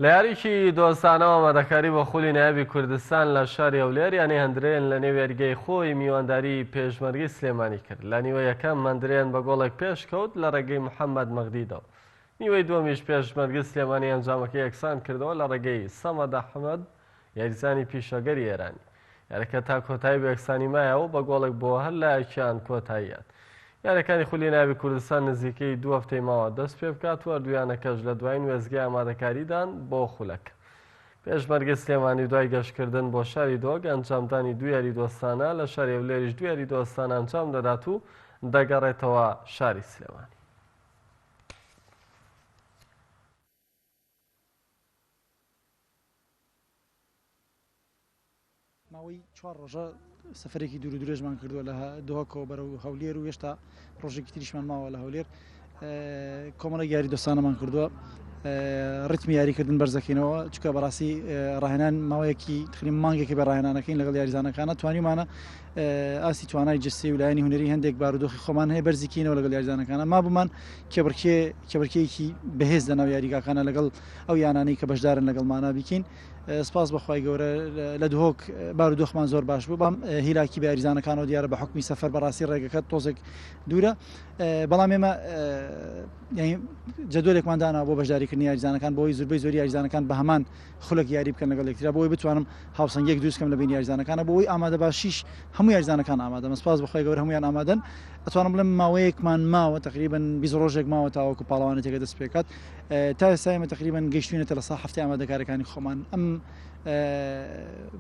لە یاریی دۆستانەوە ئامادەکاری بۆ خولی نایابی کوردستان لە شاری هەولێر یانەی هەندرێن لە نێو یاریگای خۆی میوانداری پێشمەرگەی سلێمانی کرد لە نیوە یەکەم هەندرێن بە گۆڵێک پێشکەوت لە ڕێگەی محەممەد مەغدیدەوە نیوەی دووەمیش پێشمەرگەی سلێمانی ئەنجامەکەی یەکسان کردەوە لە ڕێگەی سەمەد ئەحمەد یاریزانی پیشەگەری ئێرانی. یاریەکە تا کۆتایی بە یەکسانی مایەوە و بە گۆڵێک بۆ هەر لایەکیان کۆتایی هات. یاریەکانی خولی نایابی کوردستان نزیکەی دوو هەفتەی ماوە دەست پێبکات و هەردوو یانەکەش لە دوایین وێستگەی ئامادەکاریدان بۆ خولەکە. پێشمەرگەی سلێمانی دوای گەشتکردن بۆ شاری دهۆک ئەنجامدانی دوو یاری دۆستانە لە شاری هەولێریش دوو یاری دۆستانە ئەنجام دەدات و دەگەڕێتەوە شاری سلێمانی. ماوەی چوار ڕۆژە سەفەرێکی دوور و درێژمان کردووە لە دهۆکەوە بەرەو هەولێر و هێشتا ڕۆژێکی تریشمان ماوە لە هەولێر کۆمەڵێک یاری دۆستانەمان کردووە ڕتمی یاریکردن بەرزەکەینەوە چکە بەڕاستی ڕاهێنان ماوەیەکی تخریم مانگێکی بە ڕاهێنانەکەین لەگەڵ یاریزانەکانە توانیمانە ئاستی توانای جستی و لایەنی هونەری هەندێک بارودۆخی خۆمان هەیە بەرزیکەینەوە لەگەڵ یاریزانەکانە مابوومان کێبڕکێ کێبڕکێیەکی بەهێز لەناو یاریگاکانە لەگەڵ ئەو یانانەی کە بەشدارن لەگەڵمانە بیکەین سپاس بەخوای گەورە لە دهۆک بارودۆخمان زۆر باش بوو بەڵام هیلاکی بە یاریزانەکانەوە دیارە بە حکمی سەفەر بەڕاستی ڕێگەکە تۆزێک دوورە بەڵام ئێمە جەدۆلێکمان دانا بۆ بەشداریکردنی یاریزانەکان بۆی زوربەی زۆری یاریزانەکان بە هەمان خولەک یاری بکەن لەگەڵ یەکترا بۆی بتوانم هاوسەنگیەک دروست کەم لە بین یاریزانەکانە بۆ ئەوەی ئامادەباشیش هەموو یاریزانەکان ئامادەن سپاس بەخوای گەورە هەموویان ئامادەن ئەتوانم بڵێم ماوەیەکمان ماوە تقریبا 20 ڕۆژێک ماوە تاوەکو پاڵەوانێتەکە دەست پێکات تا ئێستا ئێمە تقریبا گەیشتوینەتە لە سا هەفتەی ئامادەکارەکانی خۆمان ئەم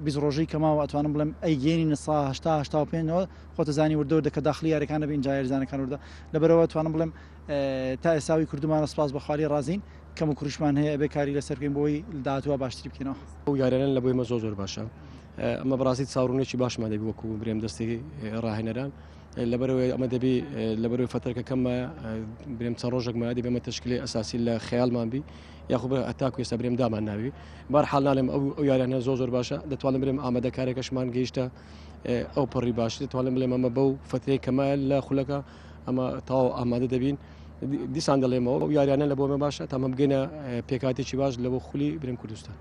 20 ڕۆژەی کە ماوە ئەتوانم بڵێم ئەیگەێنینە سا 80 85ەوە خۆتەزانی وردە وردە کە داخلی یاریەکان دەبین جا یاریزانەکان وردە لەبەرەوە توانم بڵێم تا ئێساوی کردومانە سپاس بەخواری ڕازین کەم و کوڕیشمان هەیە ئەبێ کاری لەسەر بکەین بۆی لە داهاتووە باشتری بکەینەوە. ئەو یاریانە لە بۆ ئێمە زۆر زۆر باشە ئەمە بەڕاستی چاوڕوونێکی باشمان دەبی وەکو برێم دەستی ڕاهێنەران لەبەرەوەی ئەمە دەبی لەبەرەوەی فەتەرکە کەمە برێم چەند ڕۆژێک مایە دەبێ ئەمە تەشکیلی ئەساسی لە خەیاڵمان بی یاخو بە هەتاکو ئێستا برێم دامان ناوی بار حاڵ ناڵێم ئەو ئەو یاریانە زۆر زۆر باشە دەتوانم برێم ئامادەکارێکەشمان گەیشتە ئەو پەڕی باش دەتوانم بڵێم ئەمە بەو فترەی کەمە لە خولەکە ئەمە تەواو ئامادە دەبین دیسان دەڵێمەوە ئەو یاریانە لە بۆ مە باشە تا مە بگەینە پێکاتێکی باش لە بۆ خولی برێم کوردستان.